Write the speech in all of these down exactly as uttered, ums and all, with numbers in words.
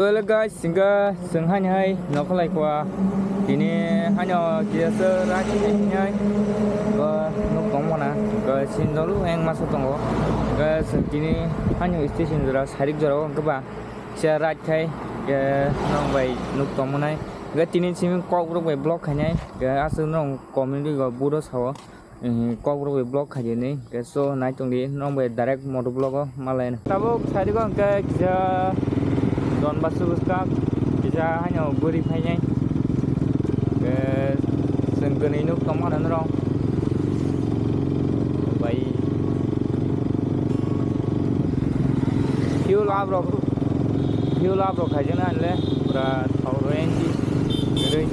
Hello guys, hingke chwng haini hai nokhalai kua. Tini haino kisa se ride khainai. Bo nuk tong mana. Guys, sindolu eng masa tongo. Guys, tini haino station jora, sarik jora o hingke ba kisa ride khai. Ke nong bai nuk tong manai. Ke tini simi kok rok bai vlog khainai. Ke aswk nong comedy go budo sao. Kokborok bai vlog khaidi hinwi, hwnkhe so nai tongdi, norok bai direct moto vlog o malai. Tabuk side o hwnkhe kisa Don Basu bwskang, kisa haino guri phainai. Hwnkhe chwng kwnwi nuk tongmano norok bai. Fuel up rok, fuel up rok khaijaknai le pura thok rw engine kwrwi.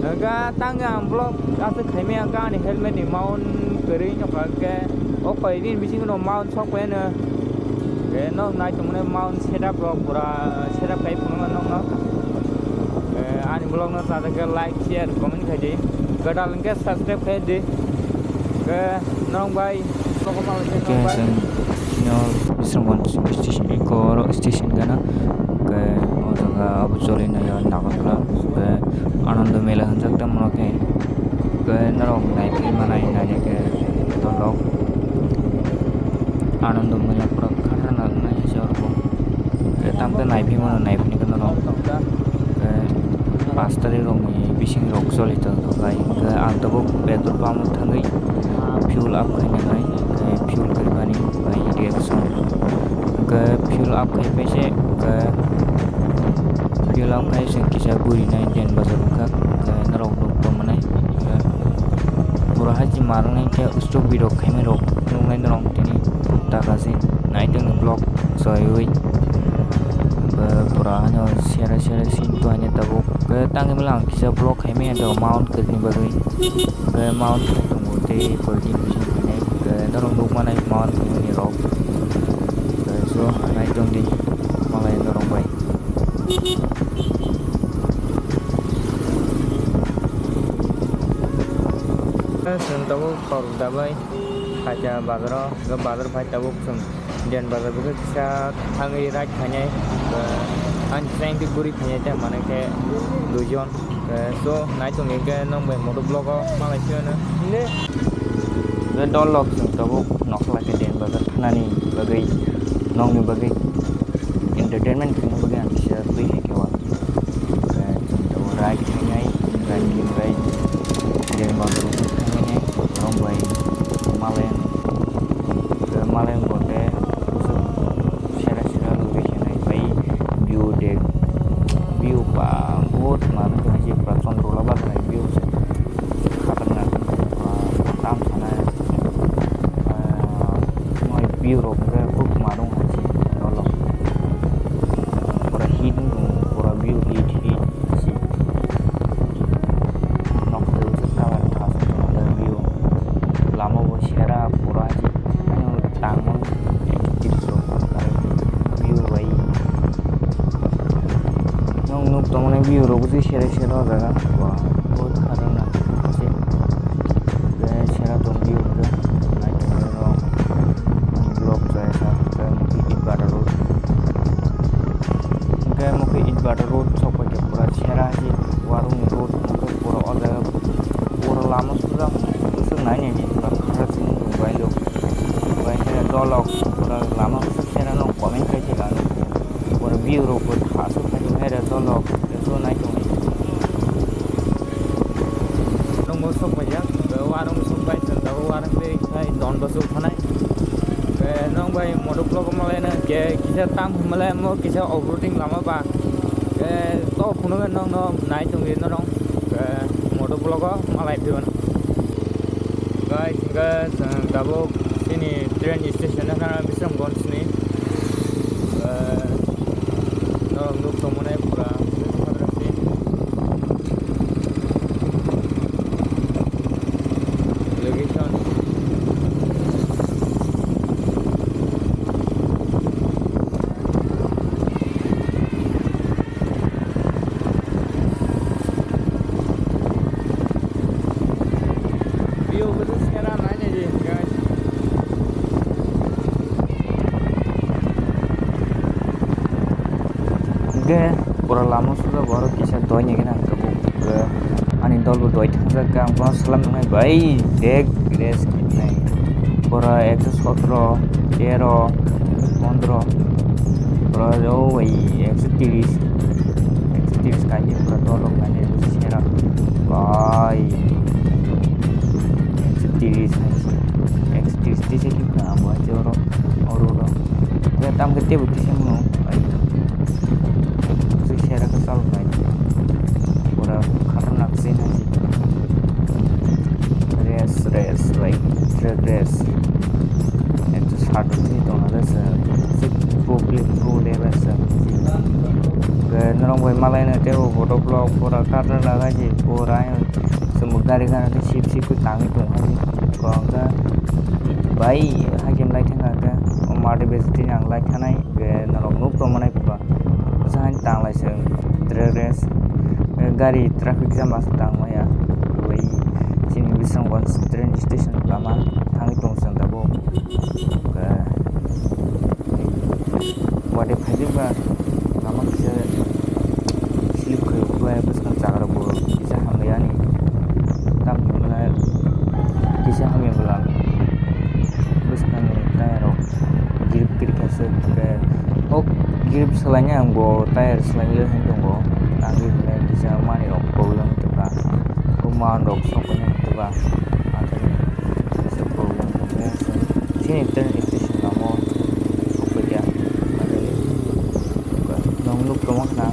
Hwnkhe tang ang vlog aswk khaimaya, hwnkhe ani helmet ni mount kwrwi nokha, hwnkhe o koi bini bisingo no mount sok paiyano. Hwnkhe nok nai tongmani mount setup rok pura setup khai phunukno nokno. Ani vlog no chajak khe like, share, comment khaidi. Gwdal hwnkhe subscribe khaidi. Hwnkhe norok bai. Hwnkhe chwng sino Bisramganj station, eko oro station gana. Hwnkhe o jaga abo choli nai o Nagarjula. Hwnkhe Anando Mela hwnjak tamo khe. Hwnkhe norok nai phai manai, naina khe dolok Anando Mela pura khatharnakhe nai se oro bo. Hwnkhe tamo khe nai phai mano, nai phai khe norok. Hwnkhe pash tarikh rokni bising rok choli tong thok hai. Hwnkhe ang tabuk petrol pump o thangwi fuel up khainai, hwnkhe fuel kwrwimani bai reaction. Hwnkhe fuel up khai paise, hwnkhe fuel up khai se kisa gurinai den bazar wngkha, hwnkhe norok nuk tongmanai. Hwnkhe pura hai se marwknai khe stop video khaimai rok nuknai norok tini taka se nai tongni vlog chaiwi. Hwnkhe pura haino sere sere sing tongya tabuk. Hwnkhe tangwi mala ang kisa vlog khaimaya tabuk mount kwrwini bagwi. Hwnkhe mount khai tongo tei polythene bising khainai. Hwnkhe norok nukmanai mount khaimani rok. Hwnkhe so nai tongdi malai norok bai. Chwng tabuk khor dabai khacha bazaro, bazar phai tabuk chwng. Den bazar bo khe kisa thangwi ride khainai, ani kisa engti guri khainai, tei mane khe duijon. So nai tongdi khe nong bai moto vlog o malai phiyano. Dolok chwng tabuk nokla khe den bazar thanani bagwi, nongni bagwi entertainment khaina bagwi ang kisa twi hai khe o. Chwng tabuk ride khainai, ride khe bai den bazar o khainai, nong bai malai. Maleng bote sera sera lori khenai bai view de view ba bahut manwi tong se pura chondrola bagra view se khatarnak tam sana view rok hwnkhe khub kwma rung hai se dolok pura hit wng tong pura view hit hit se nok se kalar thas wng tong view lama bo sera pura hai se. Tangmani activities rok view bai nwng nuk tongmani view rok se sere sere o jaga bahut khatarnak se sera tong view hwnkhe naitongmani rok block chaya kha hwnkhe mokhe Itbata road hwnkhe mokhe Itbata road sok bai khe pura sera se warung ni road hwnkhe pura o jaga pura lama sujak bwswk nai naidi pura khatarnak se wngtong bai rok. Bai khe dolok pura lama bwswk sera no comment khai theka ano. Pura view rok bo thasuk khai tong hai re dolok so nai tong. Nung bo sok bai jak, warung sok bai chwng tabuk warung tei khai don bo sok thanai. Nung bai moto vlog malai na ke kisa tam malai mo kisa off roading lama ba. To phunuk nung no nai tong di norok moto vlog malai phibano. Guys, hingke chwng tabuk chini train station wngkha Bisramganj ni. Norok nuk tongmani pura location. View bo se sera nai nai di, guys. Pura lama suda borok kisa doi ni gana tabuk. Ani dol bo doi thang jak ang bono salam nang nai bai dek res kit nai. Pura ekso sotro, tero, pondro. Pura o bai ekso tiris. Ekso tiris kai pura dol rok nai nai sera. Bai. Ekso tiris nai. Ekso tiris tisa kit na abo aje oro. Oro oro. Ya tam ke tebo tisa mano. Bai. Sui sera ka sal nai. Pura khatarnak scene hai. Race, race, like, drag race. Ekta sat rok thwi tong nai se. Se pro play, pro level se. Ke norok bai malai na tebo photo vlog pura khatarnak hai se. Pura sumuk gari gana sip sip ko tangwi tong hai. Ko ang ka bai hai ke lai thang ka. O mari besi tini ang lai thanai. Ke norok nuk tong manai pura. Bwsai tang lai se drag race. Gari traffic jam bai tang maya. Bai chini Bisramganj train station lama thangwi tong chwng tabuk. Wadi phaijak ba lama kisa slip khai bai bwskang chagra bo kisa hamya ani tam hwnla kisa hamya bwla bwskang ni taya rok. Grip grip aswk khe o grip swlainai ang bo tire swlainai hinwi tongo. Tangwi hwnwi kisa manwi rok problem tongkha. O man rok sokoni tongkha. Athani kisa problem tongkha. Chini train station lama o sokpaiya. Athani nwng nuk tongma khna.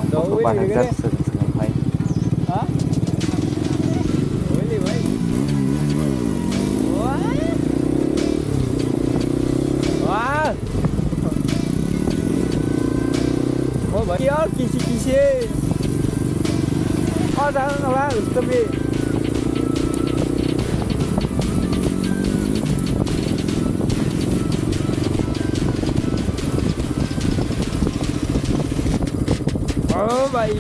Nwng nuk tongma khna. Wah. Wah. Oh, bhai. Yaar, kisi, kisi. Oh, jana na, bhai, usko bhi. Oh, bhai.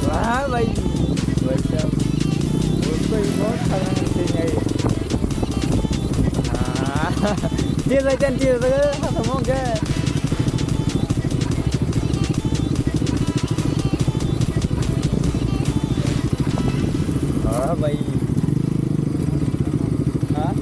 Wah, bhai. Bhai sahab. Usko hi bahut khatarnak scene hai. Ah. Dhir bhai, dhir, dhir, khatam ho gaya. Ah, bhai. Ah.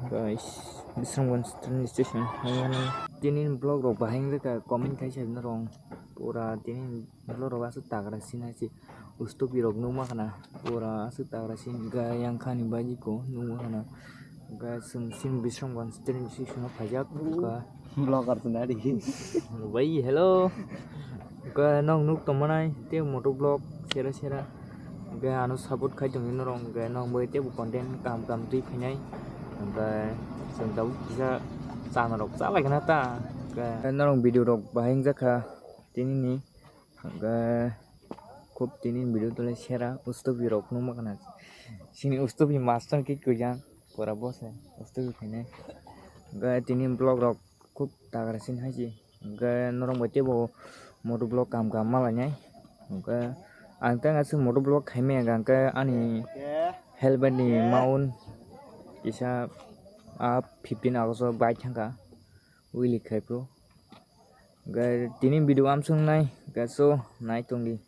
Guys, Bisramganj train station. Tini vlog rok bahai wngkha comment khai sa norok pura tini. Norok aswk tagra sina se ustopi rok nukma khana pura aswk tagra sin ga yang khani bai ko nukma khana ga chwng sin Bisramganj train station o phaijak ka. Vlogger chwng ari. Bai hello. Ga nok nuk tongmanai te moto vlog sera sera. Hwnkhe ano support khai tongdi norok, hwnkhe norok bai teibo content kaham kaham twi phainai. Hwnkhe chwng tabuk kisa chana rok chalaikha na ta. Hwnkhe norok video rok bahai wngjakha tinini. Hwnkhe khub tini video tole sera ustopi rok nukma khna. Chini ustopi master khe kwijang pura bose ustopi phainai. Hwnkhe tini vlog rok khub tagra sin hai se. Hwnkhe norok bai teibo moto vlog kaham kaham malainai. Hwnkhe ang tei aswk moto vlog khaimaya hwnkhe ani helmet ni mount kisa a fifteen August o bike thangkha wili khai phuru. Hwnkhe tini video amsong nai hwnkhe so nai tongdi.